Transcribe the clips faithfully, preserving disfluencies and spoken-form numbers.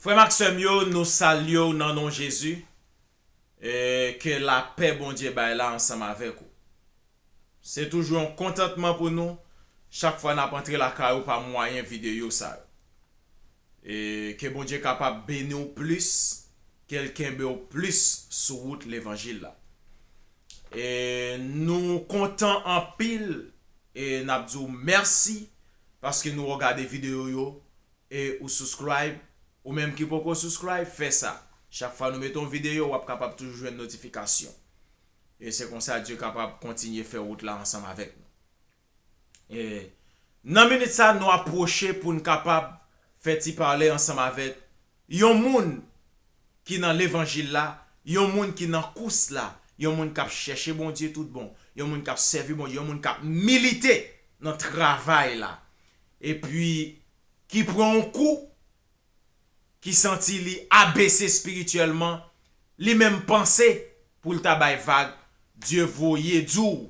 Frè m ak sè m yo, nou salye w nan non Jezi. E ke lapè Bondye bay la ansanm avèk ou. Se toujou yon kontantman pou nou chak fwa n ap antre lakay ou pa mwayen videyo sa yo. E ke Bondye kapab beni w plis, ke l kenbe w plis sou wout levanjil la. E nou kontan anpil e n ap di w mèsi paske nou regade videyo yo e ou subscribe, ou menm ki poko subscribe, fè sa. Chak fwa nou mete yon videyo, w ap kapab toujou jwenn notifikasyon. E se konsa Dye kapab kontinye fè wout la ansanm avèk nou. E nan minit sa, nou apwoche pou n kapab fè ti pale ansanm avèk yon moun ki nan levanjil la, yon moun ki nan kous la, yon moun k ap chèche Bondye tout bon, yon moun k ap sèvi Bondye, yon moun k ap milite nan travay la. Epi, ki pran yon kou, ki santi li abese espirityèlman, li menm panse pou l ta bay vag, Dye voye di w,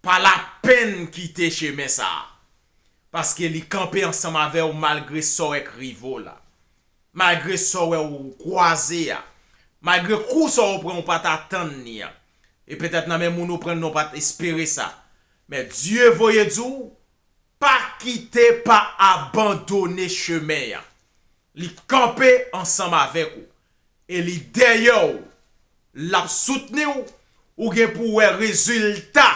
pa lapenn kite chemen sa a. Paske li kanpe ansanm avè w malgre sa w wè k rive w la. Malgre sa w wè w kwaze a. Malgre kou sa w pran w pa t atann li an. E petèt nan men moun ou pran nan w pa t espere sa. Men Dye voye di w, pa kite, pa abandone chemen an. Li kanpe ansanm avèk ou. E li dèyè w. L ap soutni w. Ou gen pou wè rezilta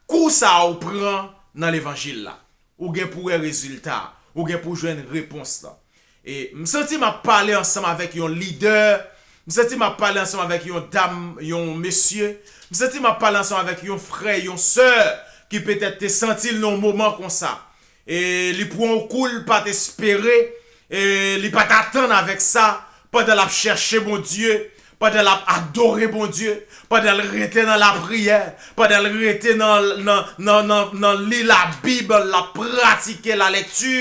kou sa a w pran nan levanjil la. Ou gen pou wè rezilta a. Ou gen pou jwenn repons lan. E m santi m ap pale ansanm avèk yon lidè. M santi m ap pale ansanm avèk yon dam, yon mesye. M santi m ap pale ansanm avèk yon frè, yon sè ki petèt te santi l nan yon moman konsa. E li pran yon kou l pa t espere, e li pa t atann avèk sa, pandan l ap chèche Bondye, pandan l ap adore Bondye, pandan l rete nan lapriyè, pandan l rete nan, nan, nan, nan, nan li Labib, l ap pratike lalèkti,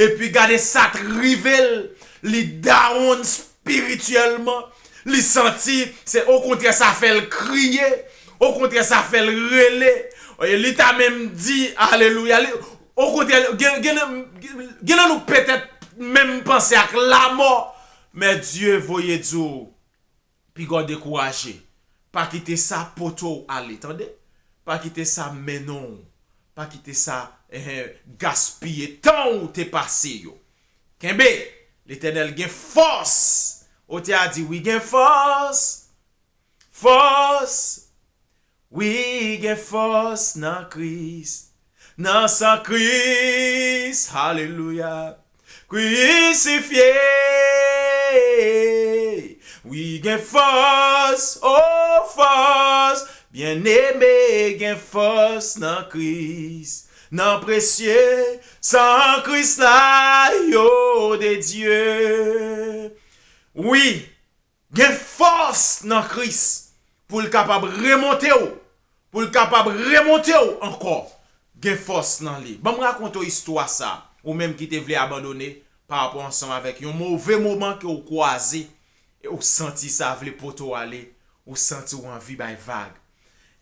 epi gade sa t rive l, li dawonn espirityèlman, li santi, se okontrè sa fè l kriye, okontrè sa fè l rele, e li ta menm di, alelouya, li, okontrè, gen, gen, gen nan nou petèt menm panse ak lamò, men Dye voye di w, piga w dekouraje. Pa kite sa pote w ale, tande. Pa kite sa mennen w. Pa kite sa, eh, gaspiye tan w te pase yo. Kenbe, Letènèl gen fòs. Otè a di, wi, gen fòs. Fòs. Wi, gen fòs nan Kris. Nan san Kris. Alelouya. Krisifye. Wi, gen fòs, o fòs, byeneme, gen fòs nan Kris, nan presye san Kris la, yo de Dye. Wi, gen fòs nan Kris pou l kapab remonte w, pou l kapab remonte w ankò. Gen fòs nan li. Ban m rakonte w istwa sa, ou menm ki te vle abandone pa rapò ansanm avèk yon move moman ke w kwaze, e w santi sa vle pote w ale, ou santi w anvi bay vag.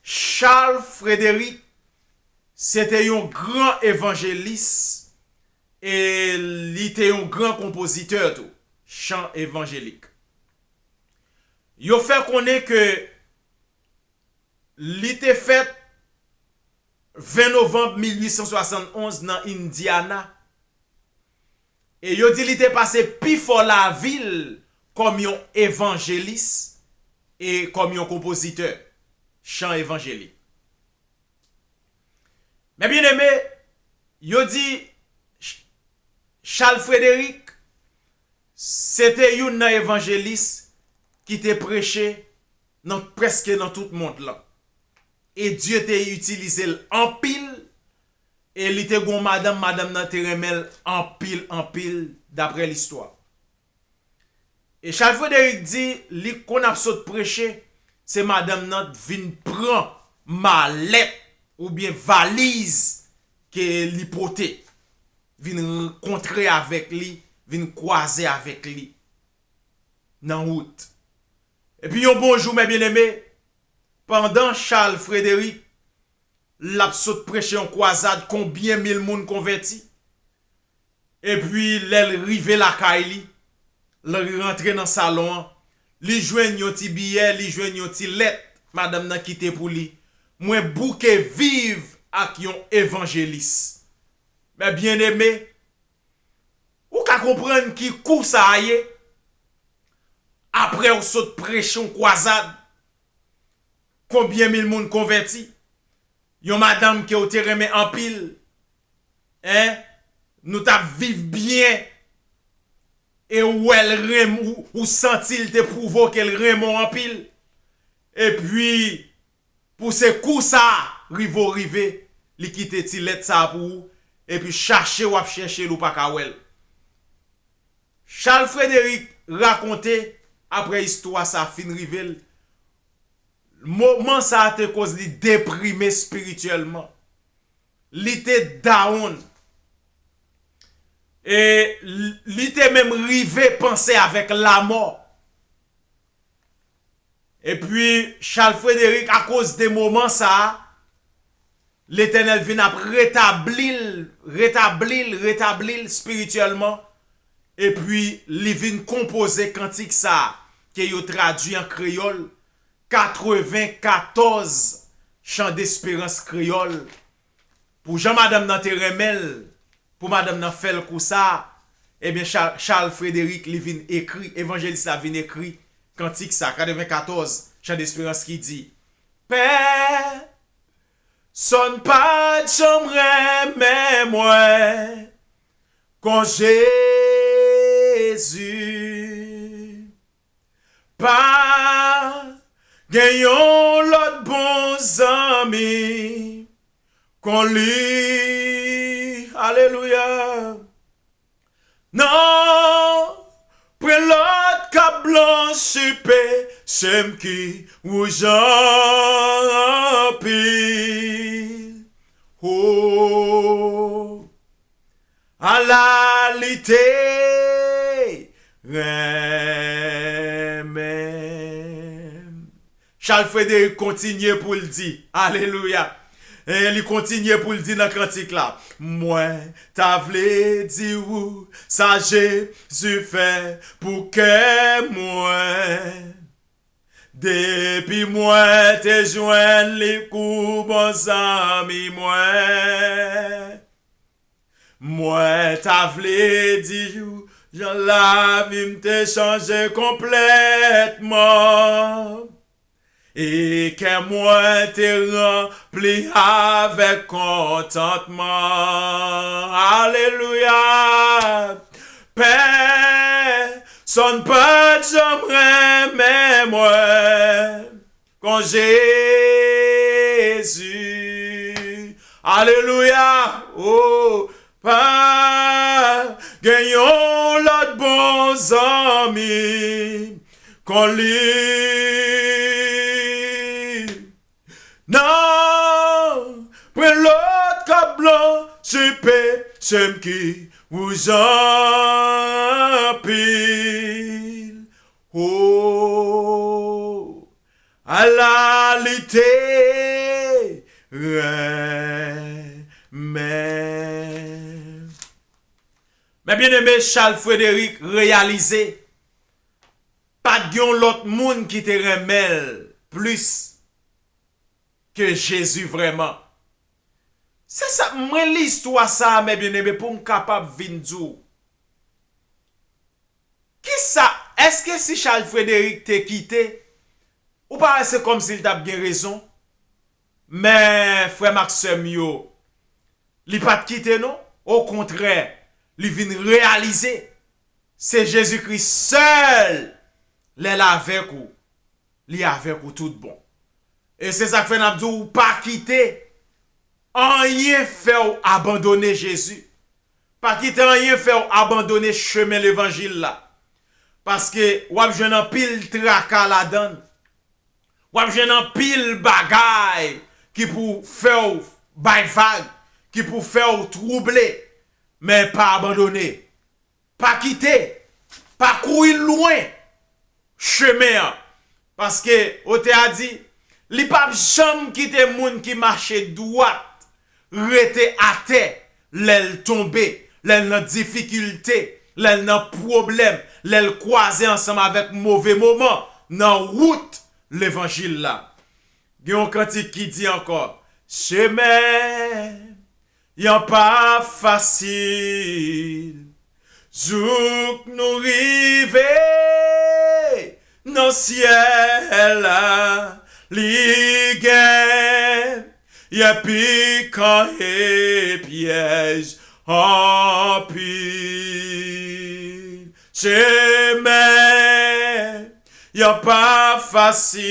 Charles Frederick, se te yon gran evanjelis, e li te yon gran konpozitè tou, chan evanjelik. Yo fè konnen ke li te fèt ven novanm mil uit san swasann onz nan Indiana. E yo di li te pase pi fò lavi l kòm yon evanjelis e kòm yon konpozitè chan evanjelik. Men byeneme, yo di Ch-, Charles Frederick se te youn nan evanjelis ki te preche nan, prèske nan tout mond lan. E Dye te itilize l anpil, e li te gon madanm, madanm nan te renmen l anpil, anpil, daprè listwa. E Charles Frederick di, li konn ap sot preche, se madanm nan t vin pran malèt oubyen valiz ke li pote, vin rankontre avèk li, vin kwaze avèk li nan wout. Epi yon bon jou, men byeneme, pandan Charles Frederick l ap sot preche yon kwazad, konbyen mil moun konvèti? Epi lè l rive lakay li, L rantre nan salon an, li jwenn yon ti biyè, li jwenn yon ti lèt madanm nan kite pou li. Mwen bouke viv ak yon evanjelis. Men byeneme, ou ka konprann ki kou sa a ye? Apre w sot preche yon kwazad, konbyen mil moun konvèti? Yon madanm ke w te renmen anpil, en, nou t ap viv byen, e w wè l renm-, ou, ou santi l te pwouve w ke l renmen w anpil. Epi, pou se kou sa a, rive w rive, li kite ti lèt sa a pou ou, epi chache w ap chèche l, ou pa ka wè l. Charles Frederick rakonte, apre istwa sa a fin rive l, moman sa a te koz li deprime espirityèlman. Li te down. E li te menm rive panse avèk lamò. Epi, Charles Frederick, akoz de moman sa a, Letènèl vin ap retabli l, retabli l, retabli l espirityèlman. Epi, li vin konpoze kantik sa a, ke yo tradui an kreyòl, katrevenkatòz chan desperans kreyòl. Pou jan madanm nan te renmen l, pou madanm nan fè l kou sa, ebyen, Cha-, Charles Frederick, li vin ekri, evanjelis la vin ekri kantik sa, katrevenkatòz chan desperans ki di, Pè, sòn pa t janm renmen mwen kon Jezi. Pa gen yon lòt bon zanmi kon li. Alelouya. Non, pwen lòt k ap blanchi peche m ki wouj anpil. Oh, ala li te renmen m. Charles Frederick kontinye pou l di, alelouya. E li kontinye pou l di nan kantik la, mwen ta vle di ou sa Jezi fè pou kè mwen. Depi mwen te jwenn li kou bon zanmi mwen, mwen ta vle di ou jan lavi m te chanje konplètman. E kè mwen te ranpli avèk kontantman. Alelouya! Pèsonn pa t janm renmen mwen kon Jezi. Alelouya! Oh, pa gen yon lòt bon zanmi kon li. Nan pwen lòt k ap blanchi peche m ki wouj anpil. Oh, ala li te renmen m. Men byeneme, Charles Frederick reyalize pa t gen yon lòt moun ki te renmen l plis ke Jezi vrèman. Se sa, mwen li istwa sa a, men byeneme, pou m kapab vin di w. Kisa, èske si Charles Frederick te kite, ou pa wè se kòmsi l t ap gen rezon? Men, frè m ak sè m yo, li pa t kite non. Okontrè, li vin reyalize se Jezikri sèl, lè l avèk ou, li avèk ou tout bon. E se sa k fè n ap di w, pa kite anyen fè w abandone Jezi. Pa kite anyen fè w abandone chemen levanjil la. Paske w ap jwenn anpil traka ladan l. W ap jwenn anpil bagay ki pou fè w bay vag, ki pou fè w twouble. Men pa abandone. Pa kite, pa kouri lwen chemen an. Paske otè a di, li p ap janm kite moun ki mache dwat rete atè lè l tonbe, lè l nan difikilte, lè l nan pwoblèm, lè l kwaze ansanm avèk move moman nan wout levanjil la. Gen yon kantik ki di ankò, chemen an pa fasil, jouk nou rive nan syèl la, li gen pikan e pyèj anpil. Chemen an pa fasil,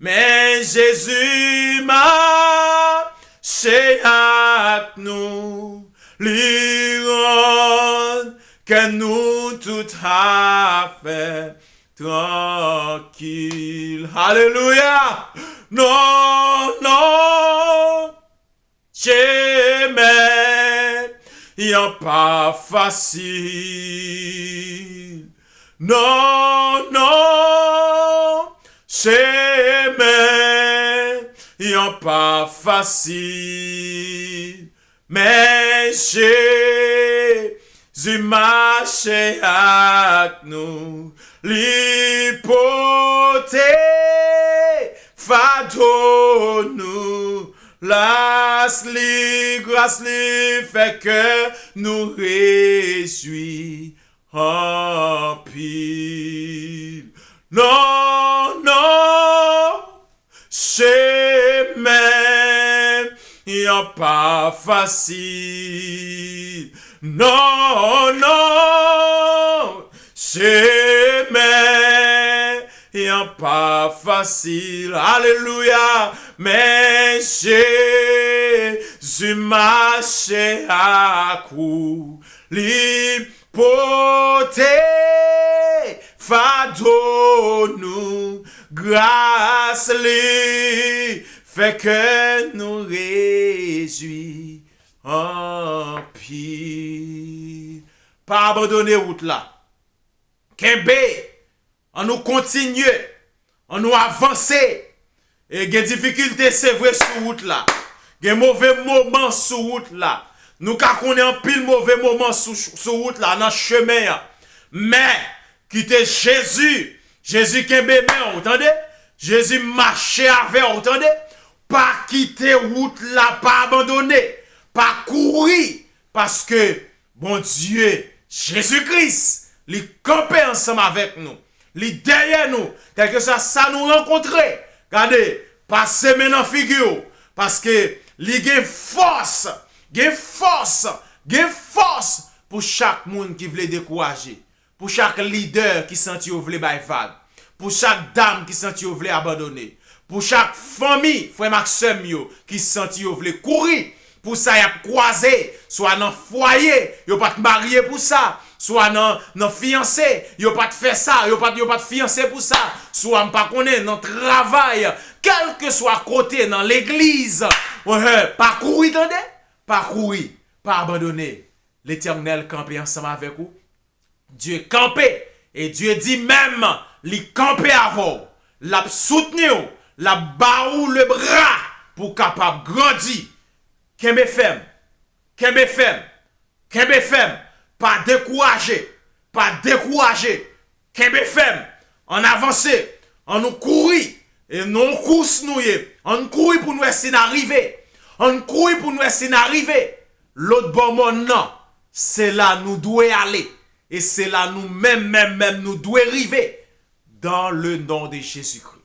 men Jezi mache ak nou, li rann kè nou toutafè trankil. Alelouya! Non, non, chemen an pa fasil. Non, non, chemen an pa fasil. Men Jezi mache ak nou, li pote fado nou. Gras li, gras li fè kè nou rejwi anpil. Non, non, chemen an pa fasil. Non, non, chemen an pa fasil. Alelouya. Men Jezi mache ak ou. Li pote fado nou. Gras li fè kè nou rejwi anpil. Pa abandone wout la. Kenbe. Annou kontinye. Annou avanse. E gen difikilte, se vre, sou wout la. Gen move moman sou wout la. Nou ka konnen anpil move moman sou, sou wout la, nan chemen an. Men, kite Jezi. Jezi kenbe men w, tande? Jezi mache avè w, tande? Pa kite wout la, pa abandone. Pa kouri. Paske Bondye, Jezi Kris, li kanpe ansanm avèk nou. Li dèyè nou, kèlkeswa sa nou rankontre. Gade, pase men nan figi w, paske li gen fòs, gen fòs, gen fòs pou chak moun ki vle dekouraje, pou chak lidè ki santi yo vle bay vag, pou chak dam ki santi yo vle abandone, pou chak fanmi, frè m ak sè m yo, ki santi yo vle kouri, pou sa y ap kwaze, swa nan fwaye, yo pa t marye pou sa, swa nan, nan fiyanse, yo pa t fè sa, yo pa t, yo pa t fiyanse pou sa, swa m pa konnen, nan travay, kèlkeswa kote, nan legliz, pa kouri, tande, pa kouri, pa abandone. Letènèl kanpe ansanm avèk ou. Dye kanpe, e Dye di menm, li kanpe avè w, l ap soutni w, l ap ba ou le bra pou w kapab grandi. Kenbe fèm, kenbe fèm, kenbe fèm, pa dekouraje, pa dekouraje, kenbe fèm, ann avanse, annou kouri, e nan yon kous nou ye, ann kouri pou n wè si n a rive, ann kouri pou n wè si n a rive, lòt bò mòn nan, se la nou dwe ale. E se la nou menm, menm, menm nou dwe rive. Dans le nom de Jésus-Christ.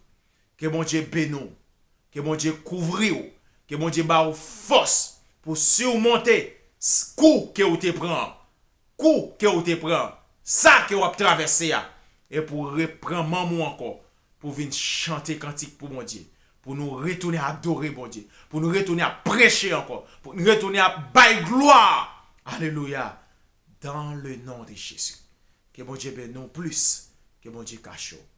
Ke Bondye beni w. Ke Bondye kouvri w. Ke Bondye ba w fòs pou simonte kou ke w te pran an. Kou ke w te pran an. Sa ke w ap travèse a. E pou w repran manm ou ankò. Pou w vin chante kantik pou Bondye. Pou nou retounen adore Bondye. Pou nou retounen ap preche ankò. Pou nou retounen ap bay glwa. Alelouya. Dans le nom de Jésus. Ke Bondye beni w plis. Ke Bondye kache w.